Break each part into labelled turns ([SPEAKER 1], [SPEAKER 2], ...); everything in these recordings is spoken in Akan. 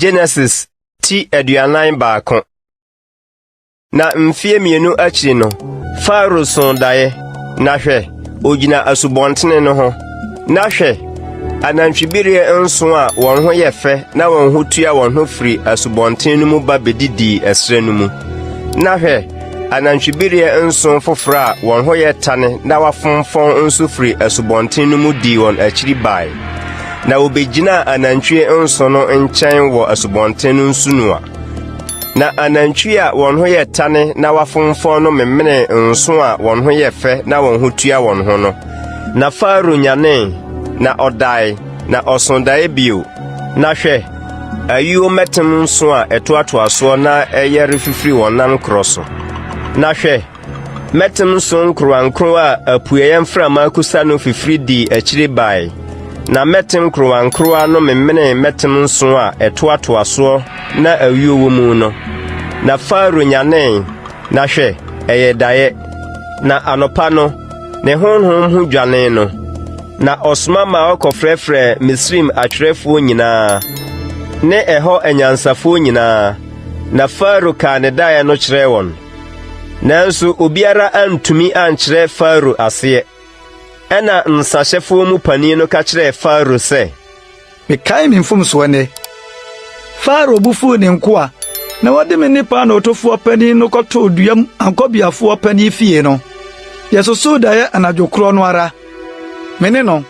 [SPEAKER 1] Genesis ti 41. Na mfeɛ mmienu akyiri no, Farao soo daeɛ, na hwɛ, ɔgyina asubɔntene no ho. Na hwɛ, anantwibereɛ nson a wɔn ho yɛ fɛ na wɔn ho tua wɔn ho firi asubɔntene no mu ba bɛdidii ɛserɛ no mu. Na hwɛ, anantwibereɛ nson foforɔ a wɔn ho yɛ tane na wɔafomfɔn nso firi asubɔntene no mu dii wɔn akyiri bae. Na wɔbɛgyinaa anantwie nson no nkyɛn wɔ asubɔnten no nsunoa. Na anantwie a wɔn ho yɛ tane na wɔafomfɔn no memenee nson a wɔn ho yɛ fɛ na wɔn ho tua wɔn ho no. Na Farao nyanee, na ɔdae, na ɔsoo daeɛ bio. Na hwɛ, ayuo mmɛtem nson a ɛtoatoa soɔ na ɛyɛ refifiri wɔn nan korɔ so. Na hwɛ, Mmɛtem nson nkorowankorowa a apueeɛ mframa akusa no fifiri dii akyiri bae, na mmɛtem nkorowankorowa no memenee mmɛtem nson a ɛtoatoa soɔ na ayuo wɔ mu no. Na Farao nyanee, na hwɛ, ɛyɛ daeɛ. Na anɔpa no, ne honhom ho dwanee no, na ɔsoma maa wɔkɔfrɛfrɛɛ Misraim atwerɛfoɔ nyinaa ne ɛhɔ anyansafoɔ nyinaa, na Farao kaa ne daeɛ no kyerɛɛ wɔn. Nanso obiara antumi ankyerɛ Farao aseɛ. Ɛnna nsahyɛfoɔ mu panin no ka kyerɛɛ Farao sɛ,
[SPEAKER 2] Mekae me mfomsoɔ nnɛ. Farao bo fuu ne nkoa na wɔde me ne paanootofoɔ panin no kɔtoo duam ankɔbeafoɔ panin fie no. Yɛsosoo daeɛ anadwo korɔ no ara, me ne no.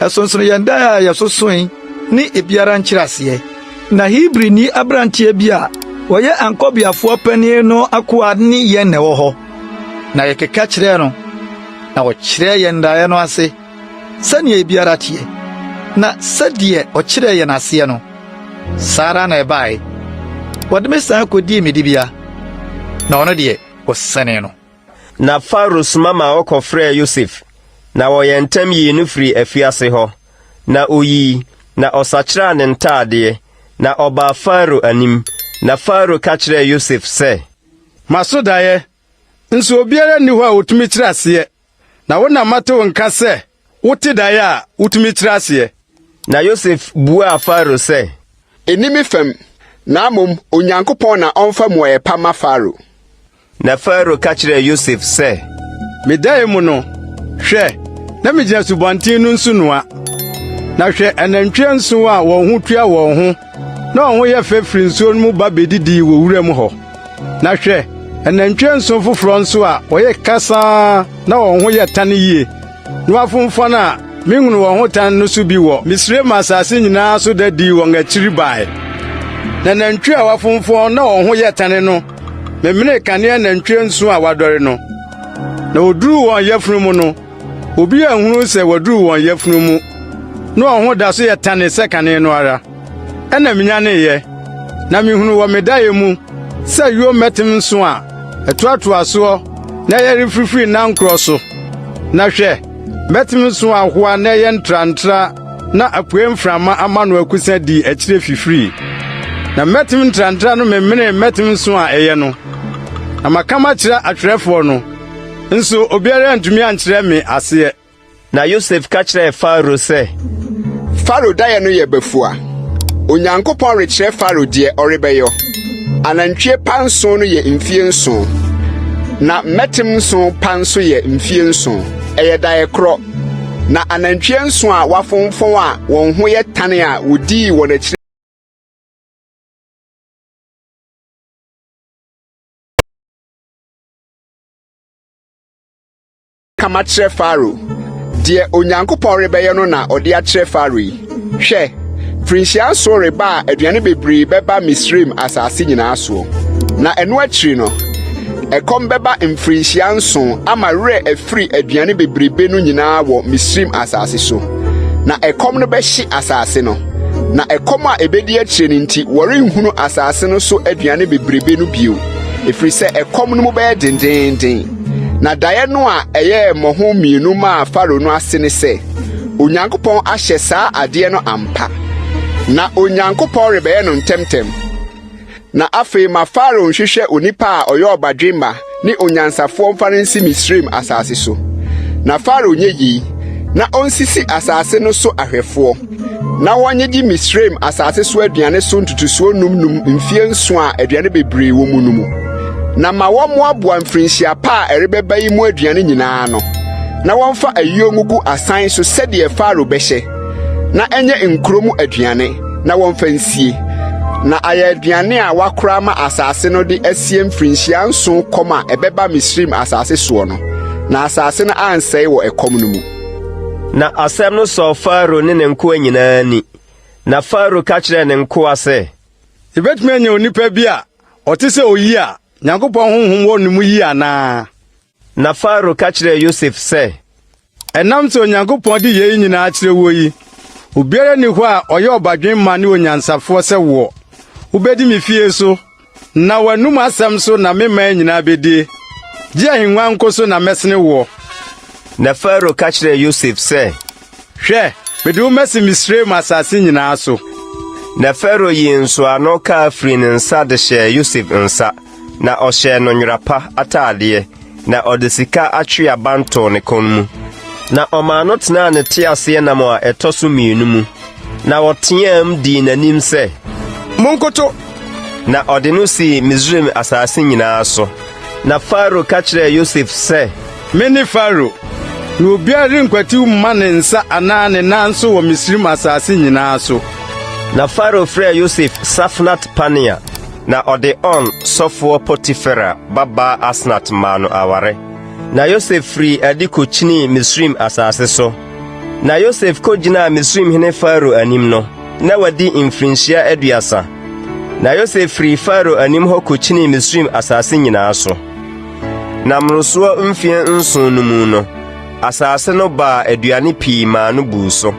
[SPEAKER 2] Ɛsonsono yɛn dae a yɛsosoe ne ebiara nkyerɛaseɛ. Na Hebrini aberanteɛ bi a ɔyɛ ankɔbeafoɔ panin no akoa ne yɛn na ɛwɔ hɔ. Na yɛkeka kyerɛɛ no, na ɔkyerɛɛ yɛn daeɛ no ase sɛnea ebiara teɛ. Na sɛdeɛ ɔkyerɛɛ yɛn aseɛ no, saa ara na ɛbae. Wɔde me san kodii me dibea, na ɔno deɛ, wɔsɛnee no.
[SPEAKER 1] Na Farao soma maa wɔkɔfrɛɛ Yosef, na wɔyɛɛ ntɛm yii no firii afiase hɔ. Na oyii, na ɔsakyeraa ne ntaadeɛ, na ɔbaa Farao anim. Na Farao ka kyerɛɛ Yosef sɛ.
[SPEAKER 3] Maso daeɛ, nso obiara nni hɔ a ɔtumi kyerɛ aseɛ, na wo na mate wo nka sɛ wote daeɛ a wotumi kyerɛ aseɛ.
[SPEAKER 1] Na Yosef buaa Farao sɛ.
[SPEAKER 4] Enni me fam, na mmom Onyankopɔn na ɔmfa mmuaeɛ pa mma Farao.
[SPEAKER 1] Na Farao ka kyerɛɛ Yosef sɛ,
[SPEAKER 3] Me dae mu no, hwɛ, na migyina asubɔnten no nsunoa. Na hwɛ, anantwi anson a wɔn ho tua wɔn ho na wɔn ho yɛ fɛ firi nsuo no mu ba bedidii wɔ wuram hɔ. Na hwɛ, anantwi anson foforɔ nso a wɔyɛ kasaa na wɔn ho yɛ tan yie, na wɔafomfɔn a menhunuu wɔn ho tan no so bi wɔ Misraim asase nyinaa so da dii wɔn akyiri bae. Na nantwi a wɔafomfɔn na wɔn ho yɛ tan no memenee kane anantwi nson a wɔadɔre no. Na woduruu wɔn yafunu mu no, obi anhunu sɛ wɔaduru wɔn yafunu mu, na wɔn ho da so yɛ tane sɛ kane no ara. Ɛnna minyaneeɛ, na mihunuu wɔ me daeɛ mu sɛ ayuo mmɛtem nson a ɛtoatoa soɔ na ɛyɛ refifiri nankorɔ so. Na hwɛ, mmɛtem nson a ahoa na ɛyɛ ntrantraa na apuei mframa ama no akusa dii akyire fifirii. Na mmɛtem ntrantraa no memenee mmɛtem nson a ɛyɛ no. Na maka makyerɛ atwerɛfoɔ no, nso obiara antumi ankyerɛ me aseɛ.
[SPEAKER 1] Na Yosef ka kyerɛɛ Farao sɛ,
[SPEAKER 4] Farao daeɛ no yɛ bafua. Onyankopɔn rekyerɛ Farao deɛ ɔrebɛyɔ. Anantwie pa nson no yɛ mfie nson, na mmɛtem nson pa nso yɛ mfie nson. Ɛyɛ daeɛ korɔ. Na anantwie nson a wɔafomfɔn a wɔn ho yɛ tane a wodii wɔn akyiri ka makyerɛ Farao. Deɛ Onyankopɔn rebɛyɛ no na ɔde akyerɛ Farao yi. Hwɛ, mfirinhyia nson reba a aduane bebree bɛba Misraim asase nyinaa soɔ. Na ɛno akyiri no, ɛkɔm bɛba mfirinhyia nson ama werɛ afiri aduane bebrebe no nyinaa wɔ Misraim asase so. Na ɛkɔm no bɛhye asase no. Na ɛkɔm a ebedi akyire no nti wɔrenhunu asase no so aduane bebrebe no bio, ɛfiri sɛ ɛkɔm no mu bɛyɛ dendeenden. Na daeɛ no a ɛyɛɛ mmɔho mmienu maa Farao no ase ne sɛ, Onyankopɔn ahyɛ saa adeɛ no ampa, na Onyankopɔn rebɛyɛ no ntɛmntɛm. Na afei ma Farao nhwehwɛ onipa a ɔyɛ ɔbadwemma ne onyansafoɔ mfa no nsi Misraim asase so. Na Farao nyɛ yei, Na onsisi asase no so ahwɛfoɔ, na wɔnnyegye Misraim asase so aduane so ntotosoɔ nnum nnum mfeɛ nson a aduane bebree wɔ mu no mu. Na ma wɔmmoaboa mfirinhyia pa a ɛrebɛba yi mu aduane nyinaa ano, na wɔmfa ayuo ngugu asan so sɛdeɛ Farao bɛhyɛ, na ɛnyɛ nkuro mu aduane, na wɔmfa nsie, na ayɛ aduane a wɔakora ama asase no de asie mfirinhyia nson kɔm a ɛbɛba Misraim asase soɔ no, na asase no ansɛe wɔ ɛkɔm no mu.
[SPEAKER 1] Na asɛm no sɔɔ Farao ne ne nkoa nyinaa ani. Na Farao ka kyerɛɛ ne nkoa sɛ.
[SPEAKER 3] Yebetumi anya onipa bi a ɔte sɛ oyi a Nyankopɔn honhom wɔ ne mu yi anaa?
[SPEAKER 1] Na Farao ka kyerɛɛ Yosef sɛ.
[SPEAKER 3] Ɛnam sɛ Onyankopɔn de yei nyinaa akyerɛ woɔ yi, obiara nni hɔ a ɔyɛ ɔbadwemma ne onyansafoɔ sɛ woɔ. Wobɛdi me fie so, na w'anom asɛm so na me man nyinaa bɛdie. Gye ahennwa nko so na mɛsene woɔ.
[SPEAKER 1] Na Farao ka kyerɛɛ Yosef sɛ.
[SPEAKER 3] Hwɛ, mede wo masi Misraim asase nyinaa so.
[SPEAKER 1] Na Farao yii nsɔano kaa firii ne nsa de hyɛɛ Yosef nsa, na ɔhyɛɛ no nwera pa atadeɛ, na ɔde sika atweaban too ne kɔn mu. Na ɔmaa no tenaa ne teaseɛnam a ɛtɔ so mmienu mu, na ɔteaam dii n'anim sɛ,
[SPEAKER 3] Monkoto!
[SPEAKER 1] Na ɔde no sii Misraim asase nyinaa so. Na Farao ka kyerɛɛ Yosef sɛ.
[SPEAKER 3] Mene Farao, na obiara renkwatiw mma ne nsa anaa ne nan so wɔ Misraim asase nyinaa so.
[SPEAKER 1] Na Farao frɛɛ Yosef Safnat-Panea, na ɔde On sɔfoɔ Potifera babaa Asnat maa no aware. Na Yosef firii adi kokyinii Misraim asase so. Na Yosef kogyinaa Misraimhene Farao anim no, na wadi mfirinhyia 30. Na Yosef firii Farao anim hɔ kokyinii Misraim asase nyinaa so. Na mmorosoɔ mfeɛ nson no mu no, asase no baa aduane pii maa no buu so.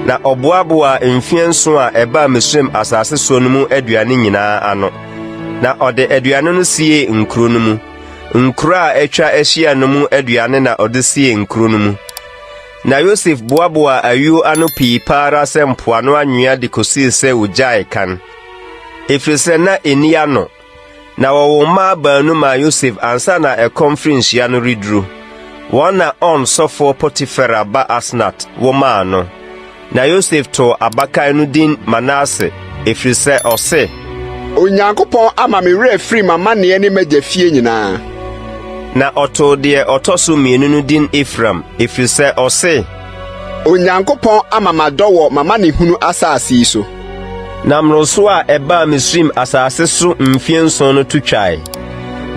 [SPEAKER 1] Na ɔboaboaa mfeɛ nson a ɛbaa Misraim asase soɔ no mu aduane nyinaa ano. Na ɔde aduane no siee nkuro no mu. Nkuro a atwa ahyia no mu aduane na ɔde siee nkuro no mu. Na Yosef boaboaa ayuo ano pii pa ara sɛ mpoano anwea de kɔsii sɛ wɔgyaee kan, ɛfiri sɛ na ɛnni ano. Na wɔwoo mmaa baanu maa Yosef ansa na ɛkɔm firinhyia no reduru. Wɔn na On sɔfoɔ Potifera ba Asnat wo maa no. Na Yosef too abakan no din Manase, ɛfiri sɛ ɔse,
[SPEAKER 4] Onyankopɔn ama me werɛ afiri m'amanneɛ ne m'agya fie nyinaa.
[SPEAKER 1] Na ɔtoo deɛ ɔtɔ so mmienu no din Efraim, ɛfiri sɛ ɔse,
[SPEAKER 4] Onyankopɔn ama madɔ wɔ m'amanehunu asase yi so.
[SPEAKER 1] Na mmoroso a ɛbaa Misraim asase so mfeɛ nson no to twae,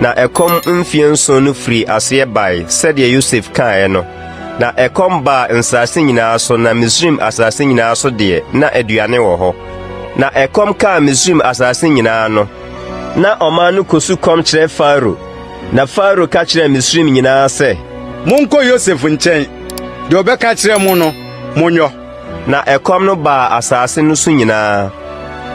[SPEAKER 1] na ɛkɔm mfeɛ nson no firii aseɛ bae sɛdeɛ Yosef kaeɛ no. Na ɛkɔm baa nsase nyinaa so, na Misraim asase nyinaa so deɛ, na aduane wɔ hɔ. Na ɛkɔm kaa Misraim asase nyinaa no, na ɔman no kɔsu kɔm kyerɛ Farao. Na Farao ka kyerɛɛ Misraim nyinaa sɛ,
[SPEAKER 3] Monkɔ Yosef nkyɛn, deɛ ɔbɛka akyerɛ mo no, monyɔ.
[SPEAKER 1] Na ɛkɔm no baa asase no so nyinaa.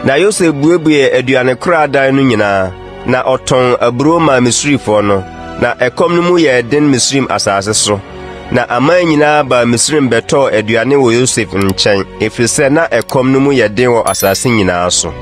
[SPEAKER 1] Na Yosef buebuee aduanekoradan no nyinaa, na ɔtɔn aburow maa Misrifoɔ no. Na ɛkɔm no mu yɛɛ den Misraim asase so. Na aman nyinaa baa Misraim bɛtɔɔ aduane wɔ Yosef nkyɛn, ɛfiri sɛ na ɛkɔm no mu yɛ den wɔ asase nyinaa so.